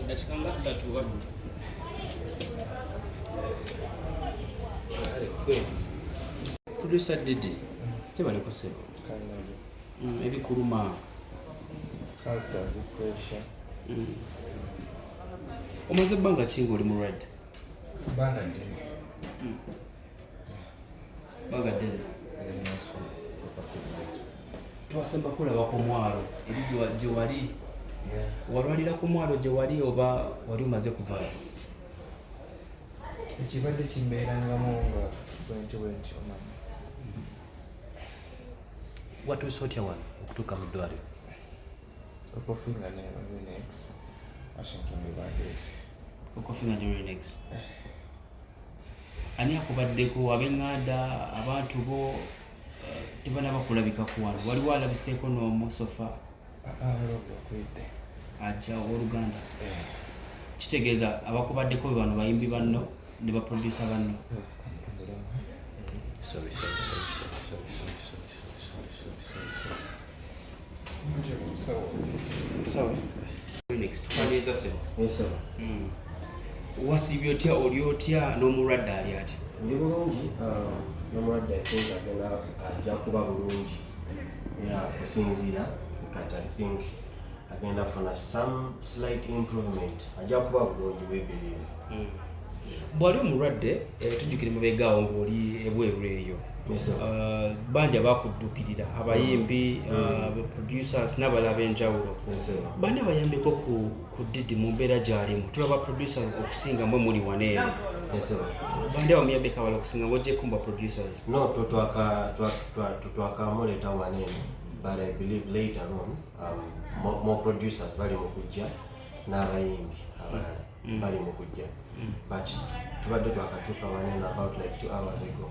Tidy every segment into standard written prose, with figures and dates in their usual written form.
Dakika nga 3 oba 2. Producer Didi, tebaleko sebo. Ebikuluma. Ulcers, pressure. Omaze ebbanga ki ng'oli mulwadde? Bbanga ddene. Bbanga ddene. Yes, for proper treatment. Twasemba kulaba ku mwalo eri gye wali. Yeah. Walwalira ku mwalo gye wali oba wali omaze kuvaayo? Ekibadde kimbeerangamu nga bwentyo bwentyo omanyi. Watuuse otya wano okutuuka mu ddwaliro? Coco Finger ne Renex Washington bwe bandeese. Coco Finger ne Renex. Ani akubaddeko? Ab'eŋŋanda, abantu bo tebanaba kulabikako wano. Waliwo alabiseeko n'omu so far? Waliwo gwakwedde. Ajja owooluganda. Kitegeeza abakubaddeko be bano bayimbi banno ne baproducer banno. Kampumulemu. Sorry, sorry, sorry, sorry, sorry, sorry, sorry, sorry, sorry, sorry, sorry. Musawo. Sawa. Renex, twaniriza ssebo. Yes, sir. Wasiibye otya, oli otya n'omulwadde ali atya? Ndi bulungi, n'omulwadde I think agenda ajja kuba bulungi. Yeah, kusinziira kati I think agenda funa some slight improvement. Ajja kuba bulungi, we believe. Bw'ali omulwadde, tujjukire mabegaawo ng'oli ebweru eyo. Yes, sir. Bangi abakuddukirira, abayimbi, producers n'abalala ab'enjawulo. Yes, sir. Bani abayambeko ku Didi mu mbeera gy'alimu? Tulaba producer okusinga mwe muli wano eno. Yes, sir. Bandi abamuyambeko abalala okusinga ng'oggyeko mu ba producers? No, twakamuleeta wano eno, but I believe later on more producers bali mu kujja n'abayimbi abalala bali mu kujja, but tubadde twakatuuka wano eno about like 2 hours ago.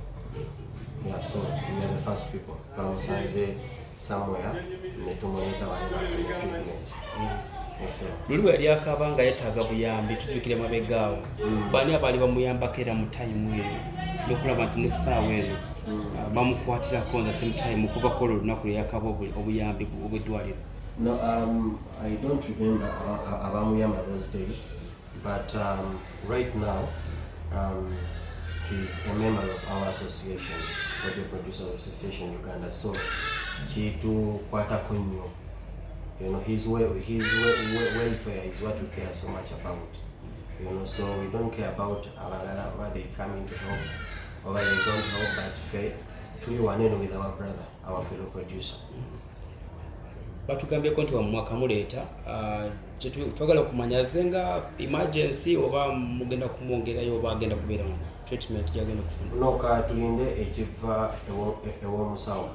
Yeah, so we are the first people. Twamusanze somewhere ne tumuleeta wano eno afune treatment. Yes, sir. Luli bwe yali akaaba nga yeetaaga buyambi, tujjukire mabegaawo, bani abaali bamuyambako era mu time eyo n'okulaba nti n'essaawa eno bamukwatirako the same time okuva ku olwo olunaku lwe yakaba obuyambi obw'eddwaliro? No, I don't remember abamuyamba those days, but right now he's a member of our association, Audio Producers Association Uganda. So kitukwatako nnyo. His welfare is what we care so much about. So we don't care about abalala, whether they come in to help or they don't help, but ffe tuli wano eno with our brother, our fellow producer. Batugambyeko nti wamwakamuleeta, twagala okumanya azze nga emergency oba mugenda kumwongerayo oba agenda kubeera mu treatment gyagenda okufuna? No, ka tulinde ekiva ew'omusawo.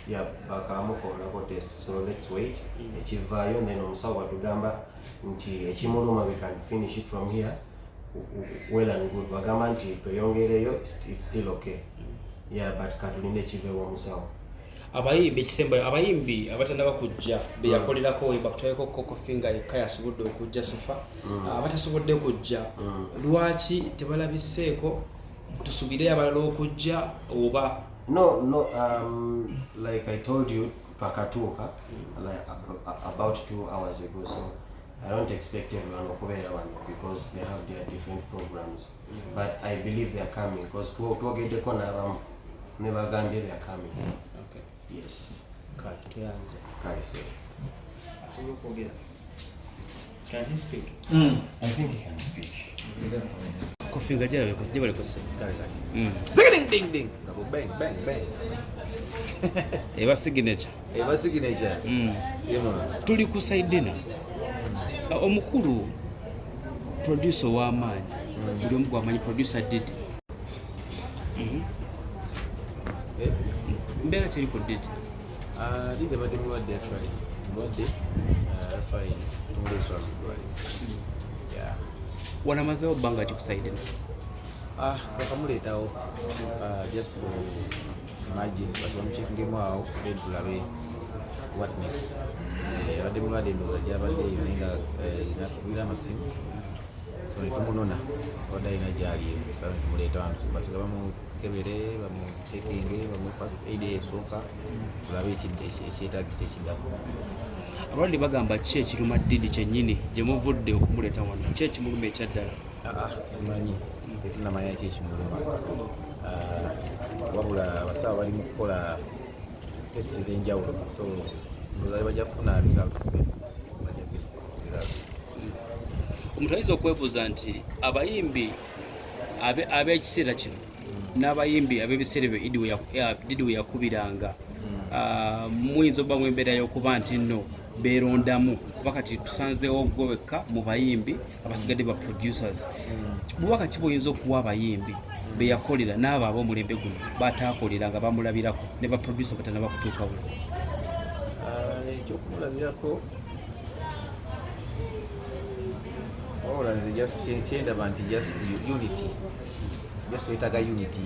Yeah, bakamukolako test, so let's wait ekivaayo, then omusawo watugamba nti ekimuluma we can finish it from here, well and good. Bagamba nti tweyongereyo, it's still okay. Yeah, but katulinde ekiva ew'omusawo. Abayimbi, ekisembayo, abayimbi abatannaba kujja be yakolerako, bakutwaleko Coco Finger yekka yasobodde okujja so far. Abatasobodde kujja lwaki tebalabiseeko? Tusubireyo abalala okujja oba? No, like I told you, twakatuuka like about 2 hours ago, so I don't expect everyone okubeera wano because they have their different programs. But I believe they are coming because twogeddeko n'abamu ne bagambye they are coming. Okay. Yes. Kale, tweyanze. Kale se. Asobola okwogera? Can he speak? I think he can speak. Kofinga, gyebalekose. Ding ding ding. Ngabo bang bang bang. Eba signature. Eba signature. Yeah, man. Tuli ku Saidina, omukulu producer ow'amaanyi, buli omu gwamanyi, producer Didi. Eh? Mbeera kiri ku Didi? Didi abadde mulwadde actually. Mulwadde. That's why tumuleese wano mu ddwaliro. Yeah. Wanamazeewo bbanga ki ku Saidina? Ah, twakamuleetawo just for emergency. Basi bamucheckingemu awo then tulabe what next. Eh, abadde mulwadde, ndowooza gyabadde eyo naye nga nakubira amasimu. So netumunona abadde alina gyali, so tumuleeta wano basiga bamukebere, bamucekinge, bamu first aid esooka, tulabe ekyetagisa ekiddako. Abalwadde bagamba ki ekiruma Didi kyennyini gye muvudde okumuleeta wano? Ki ekimuluma ekyaddala? Simanyi, tetunamanya ki ekimuluma. Wabula abasawo bali mu kukola test ez'enjawulo, so ndowooza bajja kufuna results, bajja results. Omuntu ayinza okwebuuza nti abayimbi ab'ekiseera kino n'abayimbi ab'ebiseera ebyo Didi we yakubiranga, muyinza obbamu embeera y'okuba nti nno beerondamu, kuba kati tusanzeewo gwe wekka mu bayimbi abasigadde ba producers. Bubaka ki buyinza okuwa abayimbi be yakolera n'abo ab'omulembe guno bataakolera nga bamulabirako ne ba producer batanaba kutuukawo? Ekyokumulabirako, wabula nze just kyendaba nti just unity, just wetaaga unity,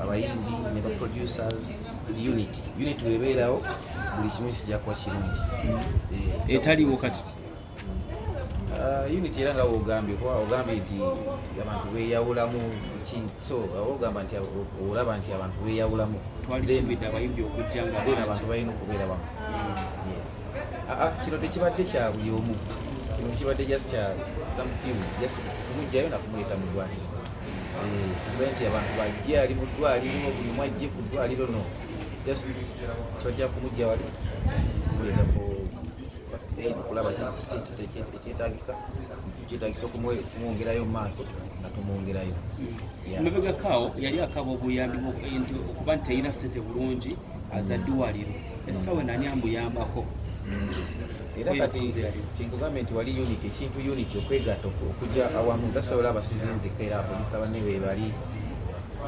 abayimbi ne ba producers, unity. Unity webeerawo buli kimu kijja kuba kirungi. Etaliwo kati? Unity era nga wogambye, kuba ogambye nti abantu beeyawulamu ki, so ogamba nti olaba nti abantu beeyawulamu. Twalisuubidde abayimbi okujja nga Then abantu balina okubeera wamu. Yes. Kino tekibadde kya buli omu, kino kibadde just kya some few, just kumugjayo nakumuleeta mu ddwaliro. Tugambe nti abantu bajje ali mu ddwaliro, buli omu ajje ku ddwaliro, no, just kibajja kumujja wali kumuleeta for first aid, okulaba ekyetaagisa, kyetaagisa okumwongerayo mu maaso nga tumwongerayo. Yeah. Emabegakaawo yali akaba obuyambi nti okuba nti talina ssente bulungi aza ddwaliro, essaawa eno ani amuyambako? Era kati kinkugambe nti wali unity, ekintu unity, okwegatta, okujja awamu. Tasobola abasizinzika, era abapolisi banne be bali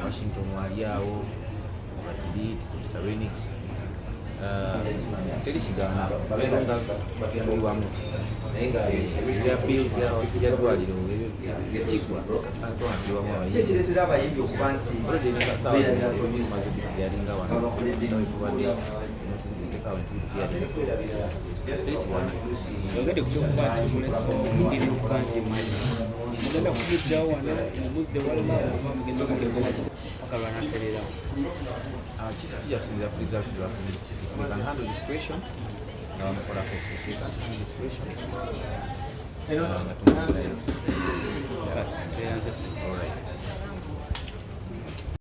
Washington wali awo batubit producer Renix. Teri kigaana babeera nga batuyambiri wamu, naye nga ebya bills bya ddwaliro ebyo kigwa kasita wamu abayimbi. Kireetera abayimbi okuba nti Already sawa beerabira producers yalinga wano tubadde. Yogedde ku kyokuba nti mulese engeri y'okuba nti mugenda kumugjawo wano mumuzze walala oba mugenda mugenda paka lwanatererawo? Kisijja kusinziira ku results bafunye. We can handle the situation nga bamukolako. If we can't handle the situation, nga tumugirayo. Kale, tweyanze. All right.